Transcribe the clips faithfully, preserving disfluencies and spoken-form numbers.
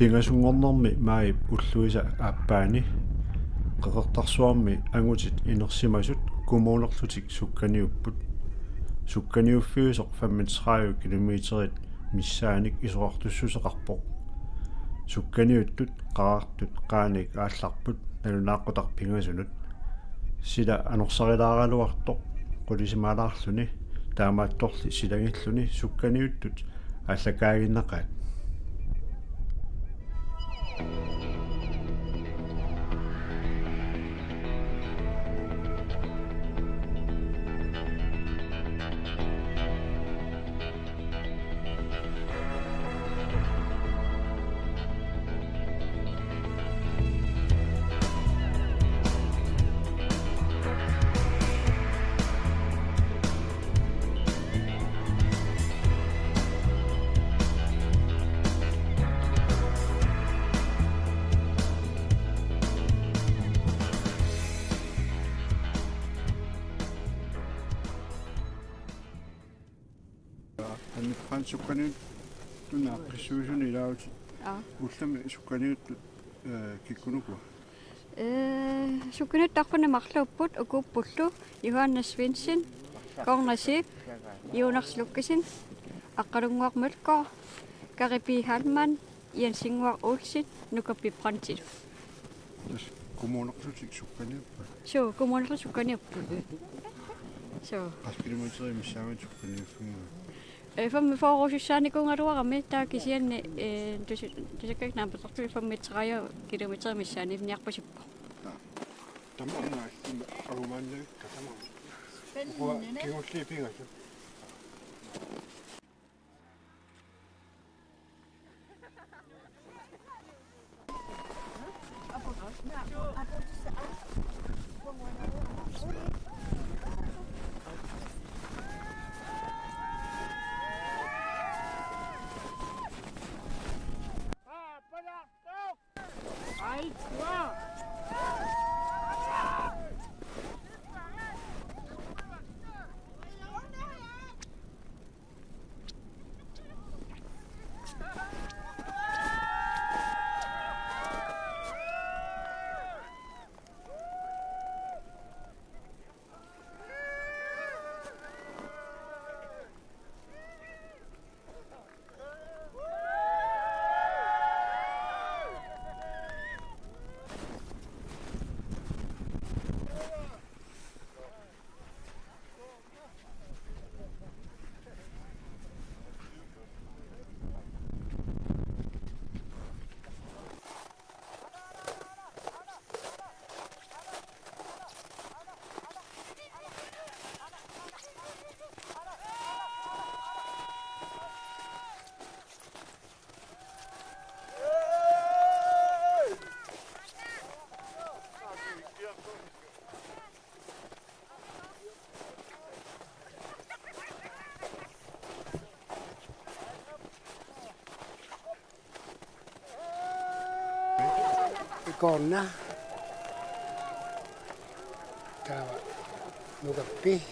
Pingasunngornermi maajip ulluisa aappaani Qeqertarsuarmi angutit inersimasut kommunerlutik sukkaniupput. Sukkaniuffiusoq femogtredive kilometerit missaannik isorartussuseqarpoq. Sukkaniuttut Qaartut Qaaniit aallarput nalunaaqutaq pingasunut. Sila anorsarilaaraluartoq qulisimaalaarluni, taamaattorli silagilluni sukkaniuttut aallakaaginnaqaat. Anne Frank, sukkaniuttut aaqqissuussuni ilaavutit. Aa. Ullumi sukkaniuttut, eh, kikkunuku? Eh, sukkaniuttut arfineq-marluupput, ukuuppullu Johannes Svendsen, Gornasip, Jonas Lukkesen, Aqqalunnguaq Mølgaard, Kari P. Hallmann, Jens Ingvar Olsen, Nuka P. Brandtilu. Tassa kommunerlutik sukkaniupput. Suu, kommunerlutik sukkaniupput. Suu. Qassit kilometerit missaanni sukkaniuffigiga? Eh, femogfyrre-sussaanikuugaluarami, taava kisianni, eh, tusi-, tusakkakkit naapittortut femogtredive kilometerit missaanniinniarpasippoq. Aa. Tamanna agumaannavikka tamanna. Ukua kingulliit pingasut. Ikorna. Taava Nukappi.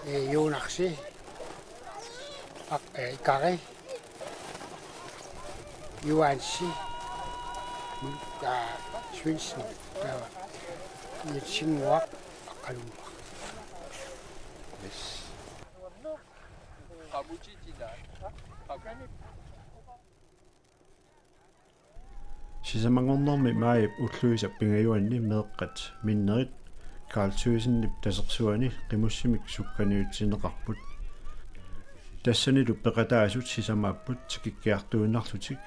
Eh, Jonasi. Ak-, eh, Ikari. Juansi. Mun-, aa, Svendsen. Taava Nielsen Muak. Aqqalunnguaq. Yes. Sisamanngornermi maajip ulluisa pingajuanni meeqqat minnerit Carl Thygsenip tasersuani qimussimik sukkaniutsinneqarput. Tassanilu peqataasut sisamaapput tikikkiartuinnarlutik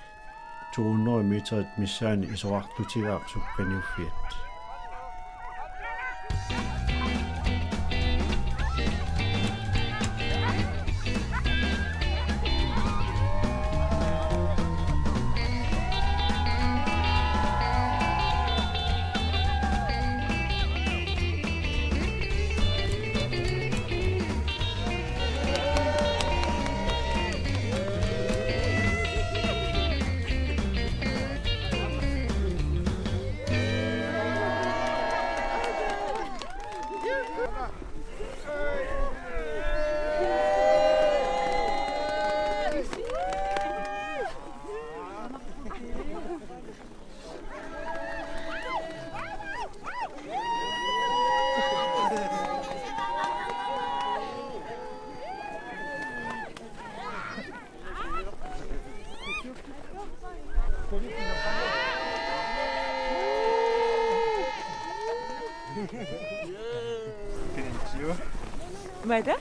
to hundrede meterit missaanni isorartutigaaq sukkaniuffiat. Mata?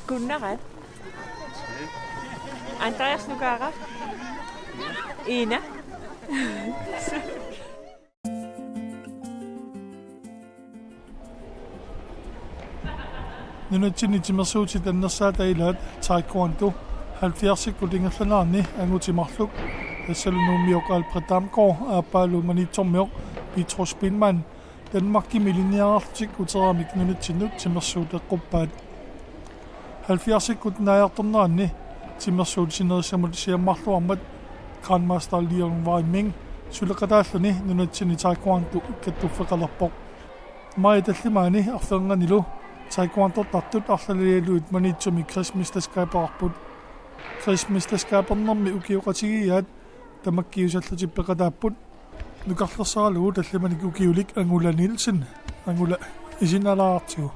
Kunnaqaat. Andreas Nukaaraq. Ina. Nunatsinni timersuutit annersaata ilaat taekwondo halvfjerdsikkut ingerlaneranni angutit marluk, tassalu Nuummiup Albert Damgaard aappaalu Maniitsormiup Petrus Biilmann Danmarkimi ilinniarlutik uteramik nunatsinnut timersuut eqquppaat. Halvfjerdsikkut naajartorneranni timersuut sinerissamut siammarluarmat Grandmaster Leon Weiming suleqataalluni nunatsinni taekwondo kattuffeqalerpoq. Maj tallimaanni arfernganilu taekwondortartut arlalerialugit Maniitsumi kredsmesterskaberput. Kredsmesterskabernermi ukioqatigiiaat tamakkiusallutik peqataapput. Nukarlersaralugu tallimanik ukiulik Angula Nielsen. Angula isinnaalaartigu.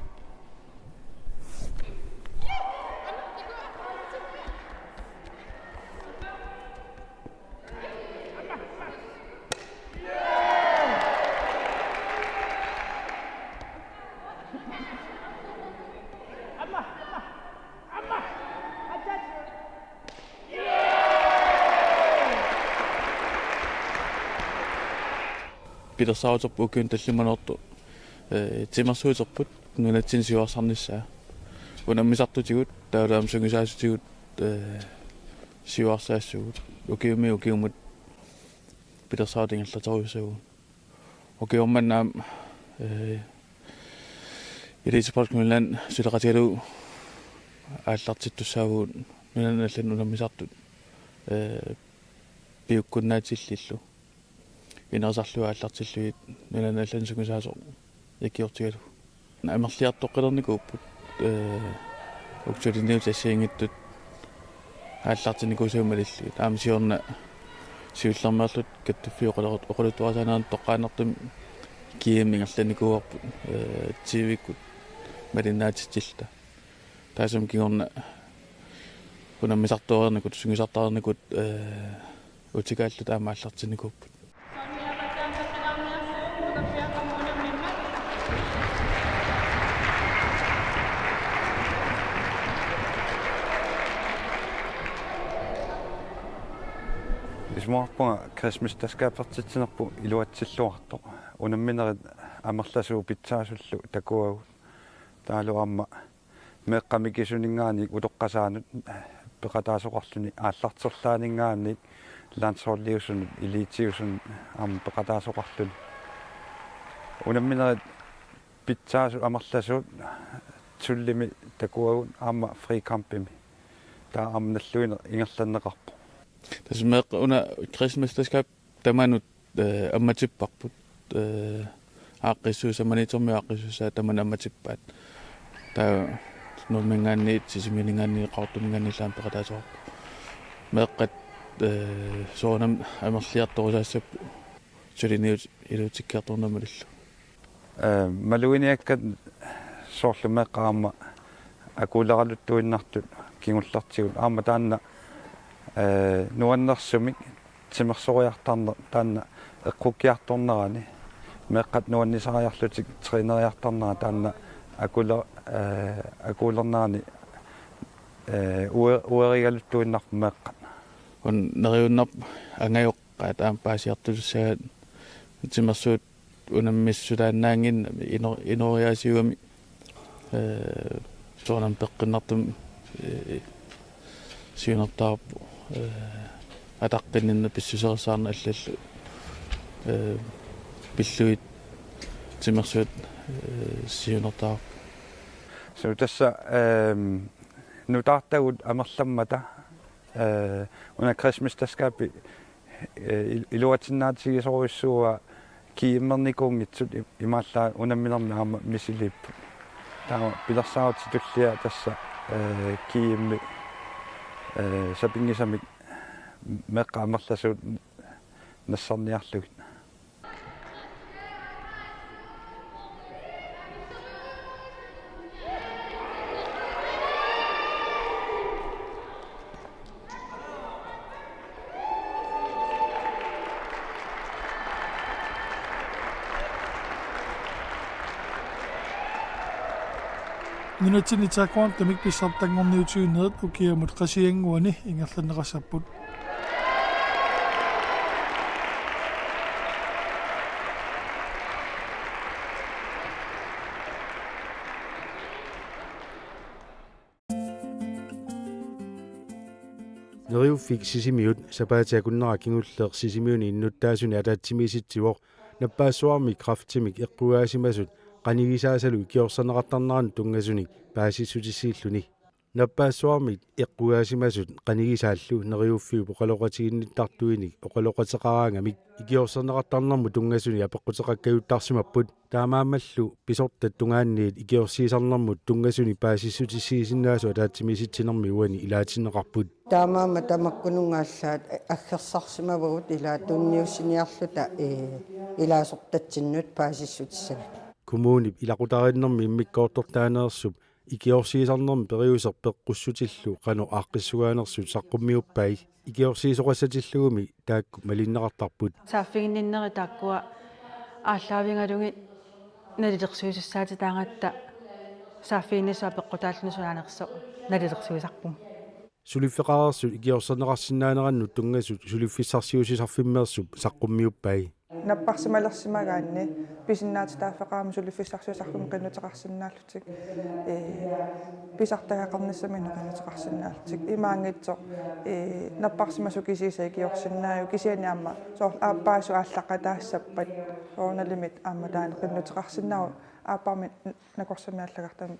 Pilersaaruterput ukiuni tallimanertut, eh, timersuuterput nunatsinni siuarsarnissaa. Unammisartutigut, taavalu aamma sungiusaasutigut, eh, siuarsaassaagut. Ukiumi ukiumut pilersaarutit ingerlaterujussaagut. Ukioq manna aamma, eh, Elitesport Greenland suleqatigalugu aallartittussaavugut nunanut allanut unammisartut, eh, piukkunnaatillillu. Inerisarlugu aallartillugit nunanut allanut sungiusaasoq ikiortigalugu. Amerliartoqqilernikuupput, eh, uku suliniutit assigiinngitsut aallartinnikuusavut malillugit. Aamma siorna siullermeerluta kattuffiup oqalu-, oqaluttuarisaanerani toqqaannartumik G M ingerlannikuuarput, eh, T V-kkut malinnaatitsilluta. Taassuma kingorna unammisartoreernikut, sungiusartareernikut, eh, utikaalluta aamma aallartinnikuupput. Isumaqarpunga kredsmesterskabertitsinerput iluatsilluartoq. Unamminerit amerlasuut pitsaasullu takuagut. Taavalu aamma meeqqat mikisuninngaanniit utoqqasaanut peqataasoqarluni, aallarterlaaninngaanniit landsholdiusunut, elitiusunut aamma peqataasoqarluni. Unamminerit pitsaasut amerlasuut sullimi takuagut aamma frikampimi. Taava aamma nalluineq ingerlanneqarpoq. Tassa meeqqat una kredsmesterskab tamanut, eh, ammatipparput, eh, aaqqissuussaq, Maniitsormiut aaqqissuussaat tamanut ammatippaat. Taava Nuumminngaanniit, Sisimiuninngaanniit, Qaqortuminngaanniit aamma peqataasoqarput. Meeqqat, eh, soorunami amerliartorusaassapput suliniutit iluatsikkiartornermullu. Eh, maluginiakkat soorlu meeqqat aamma akuleraluttuinnartut kingullertigut. Aamma taanna, eh, nuannersumik timersoriartarneq taanna eqqukkiartornerani meeqqat nuannisariarlutik træneriartarnera taanna akule-, eh, akulernerani, eh, ue-, uerigaluttuinnarput meeqqat. Una neriunnarpoq angajoqqaat aamma paasiartussagaat timersuut unammissutaannaannginnami ino-, inooriaasiugami, eh, soorunami peqqinnartumik, eh, siunertaarpoq, eh, ataqqinninneq pissuserissaarneq allallu, eh, pillugit timersuut, eh, siunertaarput. Suu tassa, ehm, nutaartagut amerlammata, eh, una kredsmesterskabi, eh, il-, iluatinnaatigisorujussuuaa G M-ernikuunngitsut i-, imaallaat unamminermi aamma misiliipput. Taava pilersaarutit tulliat tassa, eh, G M-i, eh, sapinngisamik meeqqat amerlasuut nassarniarlugit. Nunatsinni taekwondomik pissartanngorniutiginerit ukiamut qasiannguani ingerlanneqassapput. Neriuffik Sisimiut sapaatip akunnera kingulleq Sisimiuni innuttaasuni ataatsimiisitsivoq, nappaassuarmi kræftimik eqqugaasimasut qanigisaasalu ikiorserneqartarnerannut tunngasunik paasissutissiilluni. Nappaassuarmit eqqugaasimasut qanigisaallu Neriuffiup oqaloqatiginnittartuinik oqaloqateqaraangamik ikiorserneqartarnermut tunngasunik apeqquteqakkajuttarsimapput. Taamaammallu pisortat tungaanniit ikiorsiisarnermut tunngasunik paasissutissiisinnaasut ataatsimiisitsinermi uani ilaatinneqarput. Taamaammat tamakkununnga allaat aggersarsimavagut ilaa tunniussiniarluta, ee, ilaasortatsinnut paasissutissanik. Kommunip ilaqutariinnermi immikkoortortaaneersup ikiorsiisarnermi periuseq peqqussutillu qanoq aaqqissugaanersut saqqummiuppai. Ikiorsiisoqassatillugumi taakku malinneqartarput. Saaffiginninneri taakkua aallaavigalugit nalilersuisussaatitaagatta saaffiginnissaq apeqqutaalluni sulaanersoq nalilersuisarpugut. Suliffeqareersut ikiorserneqarsinnaanerannut tunngasut suliffissarsiussisarfimmeersup saqqummiuppai. Napparsimalersimagaanni pisinnaatitaaffeqarami suliffissarsiussisarfimmi qinnuteqarsinnaallutik, ee, pisartagaqarnissaminut qinnuteqarsinnaallutik. Imaanngitsoq, ee, napparsimasut kisiisa ikiorsinnaajuvoq kisianni aamma soorlu aappaasut aallaqataassappat soorunalimi aamma taanna qinnuteqarsinnaavoq aappaammi nakorsamik allagartamik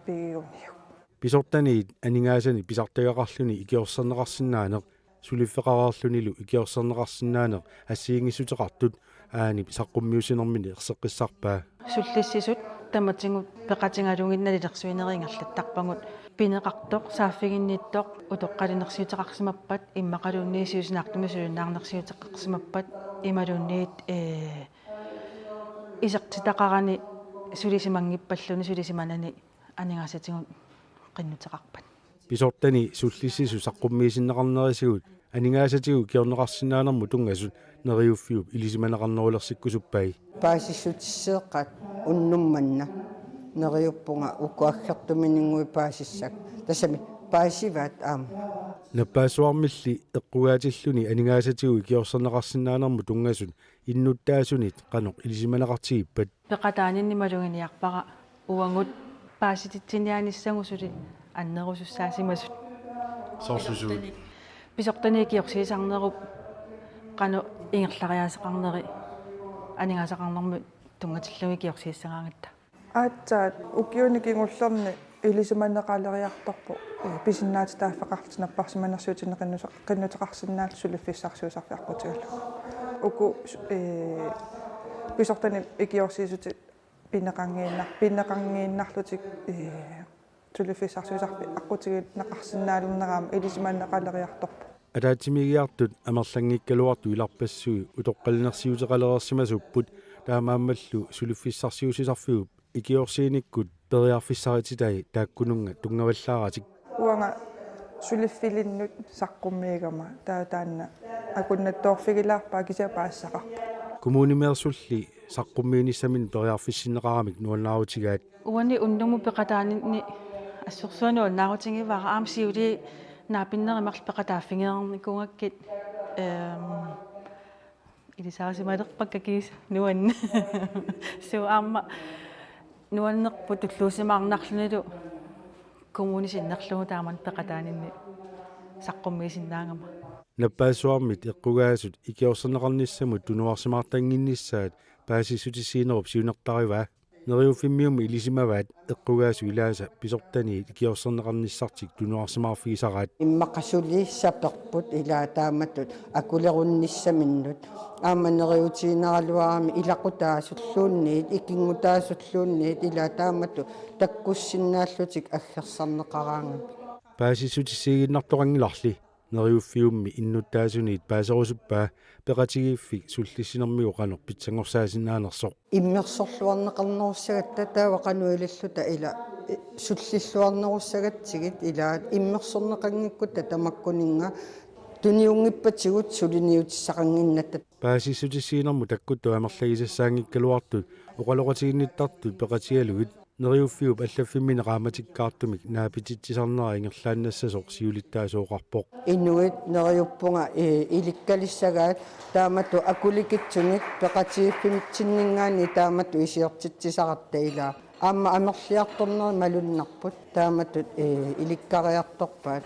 pigiguniuk. Pisortaniit aningaasanik pisartagaqarluni ikiorserneqarsinnaaneq, suliffeqareerlunilu ikiorserneqarsinnaaneq assigiinngissuteqartut Aanip saqqummiussinermini erseqqissarpaa. Sullissisut tamatigut peqatigalugit nalilersuinerit ingerlattarpagut. Pineqartoq, saaffiginnittoq utoqqalinersiuteqarsimappat, immaqaluunniit siusinaartumik sulisinnaarnersiuteqarsimappat, imaluunniit, ee, isertitaqarani sulisimanngippalluni sulisimanani aningaasatigut qinnuteqarpat. Pisortani sullissisut saqqummiisinneqarnerisigut aningaasatigut ikiorneqarsinnaanermut tunngasut Neriuffiup ilisimaneqarnerulersikkusuppai. Paasissutisseeqqat unnuk manna neriuppunga uku aggertuminnguit paasissakka. Tassami paasivaat aamma. Nappaassuarmilli eqqugaatilluni aningaasatigut ikiorserneqarsinnaanermut tunngasut innuttaasunit qanoq ilisimaneqartigippat? Peqataaninni maluginiarpara uagut paasititsiniaanissagut suli annerusussaasimasut. Soorlu suut? Pisortani ikiorsiisarnerup qanoq ingerlariaaseqarneri aningaasaqarnermut tunngatillugu ikiorsiissagaangatta. Aatsaat ukiuni kingullerni ilisimaneqaleriartorpoq, ee, pisinnaatitaaffeqarlutik napparsimanersiutinnik qinnusa-, qinnuteqarsinnaallutik suliffissarsiussisarfik aqqutigalugu. Uku, ee, pisortani ikiorsiissutit pineqanngiinnar-, pineqanngiinnarlutik, ee, suliffissarsiussisarfik aqqutigineqarsinnaalernera aamma ilisimaneqaleriartorpoq. Ataatsimiigiartut amerlanngikkaluartut ilarpassui utoqqalinersiuteqalereersimasuupput, taamaammallu suliffissarsiussisarfiup ikiorsiinikkut periarfissarititai taakkununnga tunngavallaaratik. Uanga suliffilinnut saqqummiigama taava taanna akunnattoorfigilaarpara kisianni paasisaqarpoq. Kommunimeersulli saqqummiinissaminnik periarfissinneqaramik nuannaarutigaat. Uani unnummut peqataaninni assorsuaq nuannaarutigivara, aamma siuliini naapinneri marluk peqataaffigereernikuugakkit, ehm, ilisarisimalerpakka kiisa nuann-. Suu aamma nuannerpoq tulluusimaarnarlunilu kommuni sinnerlugu taamani peqataaninni saqqummiisinnaagama. Nappaassuarmit eqqugaasut ikiorserneqarnissamut tunuarsimaartannginnissaat paasissutissiinerup siunertarivaa. Neriuffimmiummi ilisimavaat eqqugaasut ilaasa pisortaniit ikiorserneqarnissartik tunuarsimaarfigisaraat. Immaqa suli saperput ilaa taamatut akulerunnissaminnut. Aamma neriuutigineraluarami ilaqutaasulluunniit, ikinngutaasulluunniit ilaa taamatut takkussinnaallutik aggersarneqaraangamik. Paasissutissiiginnartoqanngilarli. Neriuffiummi innuttaasuniit paaserusuppaa peqatigiiffik sullissinermigut qanoq pitsanngorsaasinnaannersoq. Immersorluarneqarnerussagatta taava qanoq ililluta ila, eh, sullilluarnerussagatsigit ilaat immersorneqanngikkutta tamakkuninnga tuniunngippatigut suliniutissaqannginnatta. Paasissutissiinermut takkuttoq amerlagisassaanngikkaluartut oqaloqatiginnittartut peqatigalugit Neriuffiup allaffimminni qaammatikkaartumik naapititsisarnera ingerlaannassasoq siulittaasooqarpoq. Inuit neriuppunga i- ilikkalissagaat taamatut akulikitsunik peqatigiiffimmik sinninngaanniit taamatut isiortitsisaratta ilaa. Aamma amerliartornerit malunnarput taamatut i- ilikkariartorpaat.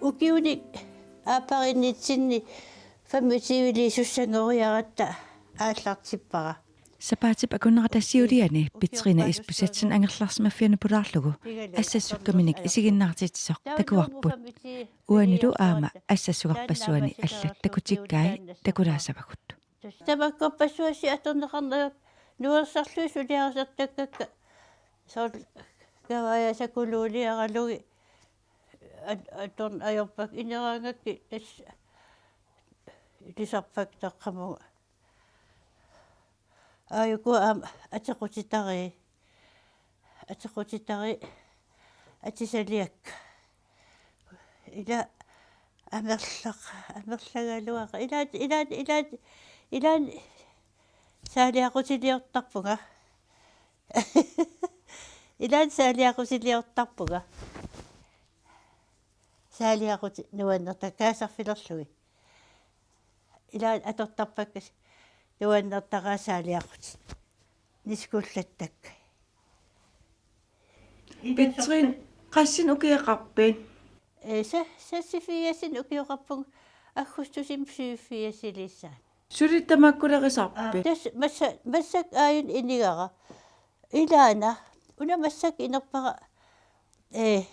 Ukiunik aappariinnitsinni femogtyveliisussanngoriaratta aallartippara. Sapaatip akunnerata siuliani Petrine Isbosethsen angerlarsimaffiani pulaarlugu assassukkaminnik isiginnaartitsisoq takuarput. Uanilu aamma assassugarpassuani allat takutikkai takulaassavagut. Tamakkorpassuassi atorneqarneq nuersarlugit suliarisartakkakka soorlu kavaajasakuluuliaralugit at- atorn- ajorpakka ineraangakkit tassa ilisarpakka taqqamunga. Aajuku aamma atequtitariit. Atequtitariit atisaliakka. Ila amerlaq amerlagaluaqa. Ilaat ilaat ilaat ilaat saaliaqutiliortarpunga. Ilaat saaliaqutiliortarpunga. Saaliaqutit nuannertaqaat kaasarfilerlugit. Ilaat atortarpakka nuannertaqaat saaliaqutit. Niskullattakka. Petrine, qassinik ukioqarpit? Ee, sa- seksogfirsinik ukioqarpunga aggustusimi syvogfirsiliissaani. Suli tamakkulerisarpit? Tassa massa- massakkut aajuna inigara. Ilaana una massakkut inerpara ee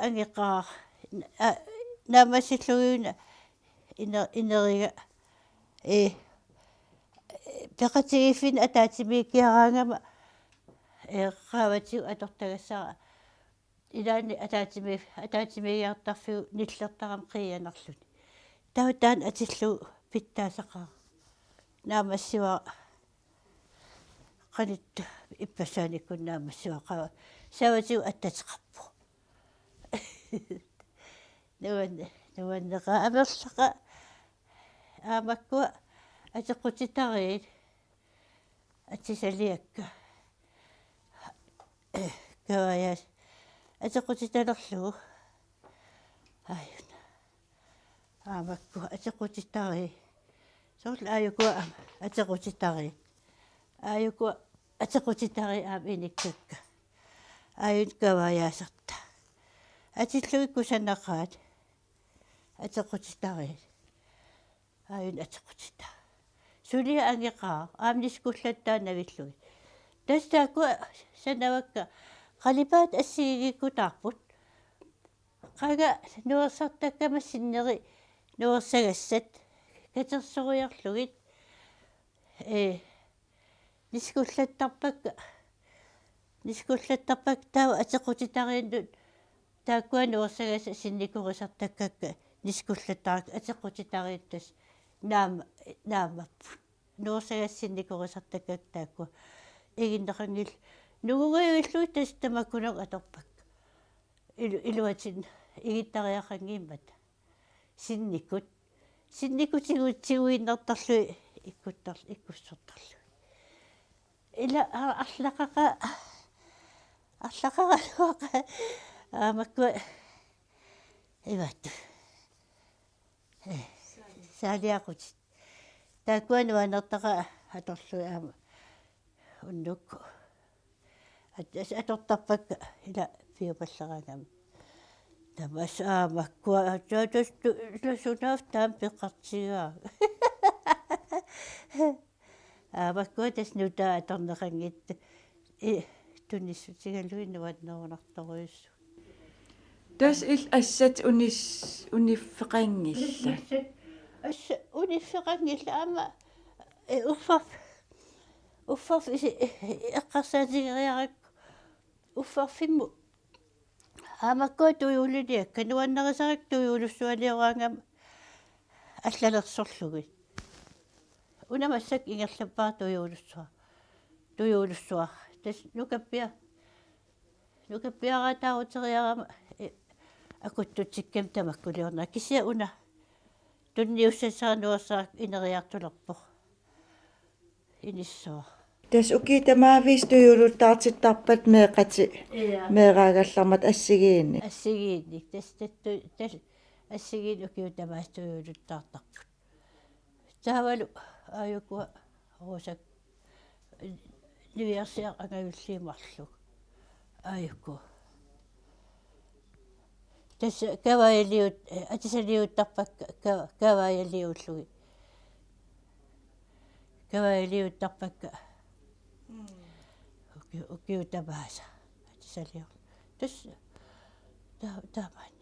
angeqaaq naammassillugit una iner- ineriga ee peqatigiiffinnik ataatsimiikkiaraangama ee qaavatigut atortagassara ilaanni ataatsimi ataatsimiigiartarfiup nillertarami qiianarluni. Taava taanna atillugu pitsaassaqaaq. Naammassivara qanittut ippassaanikkut naammassivara qaava saavatigut attateqarpoq. Nuanne- nuanneqaaq amerlaqaaq aamma makkua atequtitariit atisaliakka. Kavaajasat atequtitalerlugu. Aajuna. Aamma makkua atequtitariit. Soorlu aajuku aamma atequtitariit. Aajuku atequtitariit aamma inikkakka. Aajuna kavaajasarta. Atillugit kusanaqaat. Atequtitariit. Aajuna atequtitaa. Suliaq angeqaaq aamma niskullattaannavillugit. Tassa taakkua sanavakka qalipaatit assigiikkutaarput. Qanga nuersartakkama sinneri nuersagassat katersoriarlugit. Ee niskullattarpakka niskullattarpakka taava atequtitariinnut taakkua nuersagassat sinnikorisartakkakka niskullattarakku atequtitariit tassa naamma- naammapput. Nuersagassat sinnikorisartakkakka taakkua iginneqanngillat nungugajuillugit tassa tamakkununnga atorpakka. Ilu- iluatsinnut igittariaqanngimmata. Sinnikkut. Sinnikkut tigu- tiguinnartarlugit ikkuttar- ikkussortarlugit. Ila a- arlaqaqa arlaqaraluaqa aamma makkua ivaattu. Saaliaqutit. Taakkua nuannertaqaat atorlugit aamma unnukkut. At- atortarpakka ila piupallaraangama. Tamassi aamma makkua ataa tassa tu- ila sunaaffa taama peqartigaa. Aamma makkua tassa nutaat atorneqanngitsut i- tunissutigalugit nuannerunartorujussuupput. Tassa illit assat unis- uniffeqanngillat. Assat uniffeqanngillat aamma ee uffarf- uffarfik isi- eqqarsaatigeriarakku uffarfimmut aamma makkua tujuuliniakka nuannarisarakku tujuulussualioraangama allalersorlugit. Una massakkut ingerlappara tujuulussuaq. Tujuulussuaq. Tassa nukappia- nukappiaraataaruteriarama ee akuttutsikkami tamakkuliornera kisianni una Tunniussassaraluarsaaq ineriartulerpoq. Inissaaq. Tassa ukiut tamaviisa tujuuluttaartittarpat meeqqatit. Ja. Meeraagallarmat assigiinnik. Assigiinnik. Tassa tattu tassa assigiinnik ukiut tamaasa tujuuluttaartarput. Taavalu aajukua Rosak niviarsiaq angajulliit marluk. Aajukua. Tassa kavaajaliut-, atisaliuttarpakka ka-, kavaajaliullugit. Kavaajaliuttarpakka. Uki-, ukiut tamaasa. Atisaliu-. Tassa ta-, taama.